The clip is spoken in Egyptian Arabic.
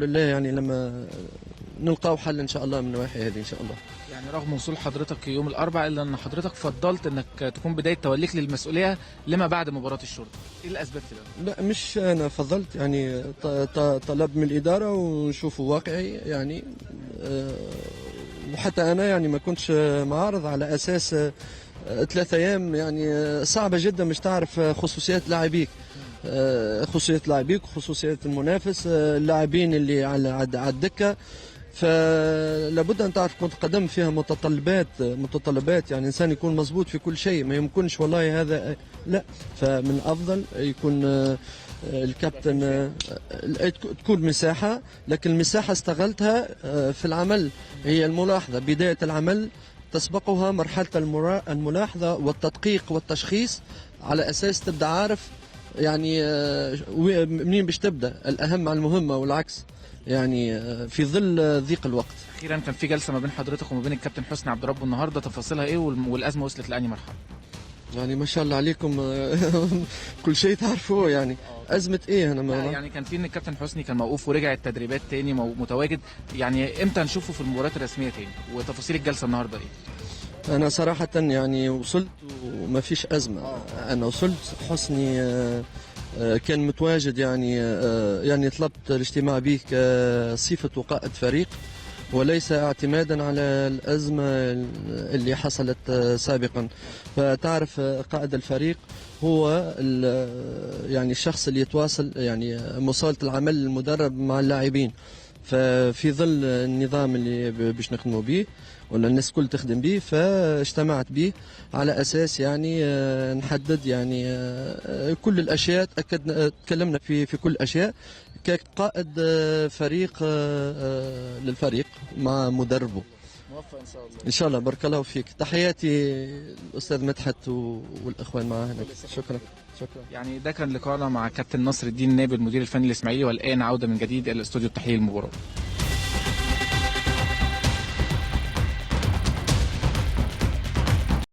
لله يعني لما نلقاو حل ان شاء الله من النواحي هذه ان شاء الله. يعني رغم وصول حضرتك يوم الاربعاء الا ان حضرتك فضلت انك تكون بداية توليك للمسؤولية لما بعد مباراة الشرطة، ايه الاسباب في ده؟ لا مش انا فضلت، يعني طلب من الادارة ونشوفوا واقعي يعني، وحتى انا يعني ما كنتش معارض على اساس 3 ايام يعني صعبة جدا مش تعرف خصوصيات لاعبيك، خصوصيات لاعبيك وخصوصيات المنافس، اللاعبين اللي على الدكة، فلابد ان تعرف كنت قدم فيها متطلبات يعني انسان يكون مضبوط في كل شيء، ما يمكنش والله هذا لا. فمن افضل يكون الكابتن تكون مساحة، لكن المساحة استغلتها في العمل. هي الملاحظة، بداية العمل تسبقها مرحلة الملاحظة والتدقيق والتشخيص، على اساس تبدا عارف يعني منين باش تبدا، الاهم على المهمة والعكس، يعني في ظل ضيق الوقت. اخيرا كان في جلسه ما بين حضرتك وما بين الكابتن حسني عبد ربه النهارده، تفاصيلها ايه والازمة وصلت لأنهي مرحلة؟ يعني ما شاء الله عليكم كل شيء تعرفوه. يعني ازمة ايه؟ انا ما يعني كان في ان الكابتن حسني كان موقوف ورجع التدريبات تاني متواجد، يعني امتى نشوفه في المباريات الرسمية تاني؟ وتفاصيل الجلسة النهارده ايه؟ انا صراحة يعني وصلت وما فيش ازمة، انا وصلت حسني كان متواجد، يعني طلبت الاجتماع به كصفة وقائد فريق وليس اعتمادا على الأزمة اللي حصلت سابقا. فتعرف قائد الفريق هو يعني الشخص اللي يتواصل، يعني مواصلة العمل المدرب مع اللاعبين. ففي ظل النظام اللي باش نخدموا به ولا الناس كل تخدم به، فاجتمعت به على اساس يعني نحدد يعني كل الاشياء، تاكدنا تكلمنا في كل الاشياء كقائد فريق للفريق مع مدربه. موفق ان شاء الله. ان شاء الله، بارك الله فيك. تحياتي الاستاذ مدحت والاخوان معه هناك. شكرا شكرا. يعني ده كان لقاءنا مع كابتن نصر الدين نابل المدير الفني الاسماعيلي، والان عوده من جديد الى استوديو التحليل المباراة.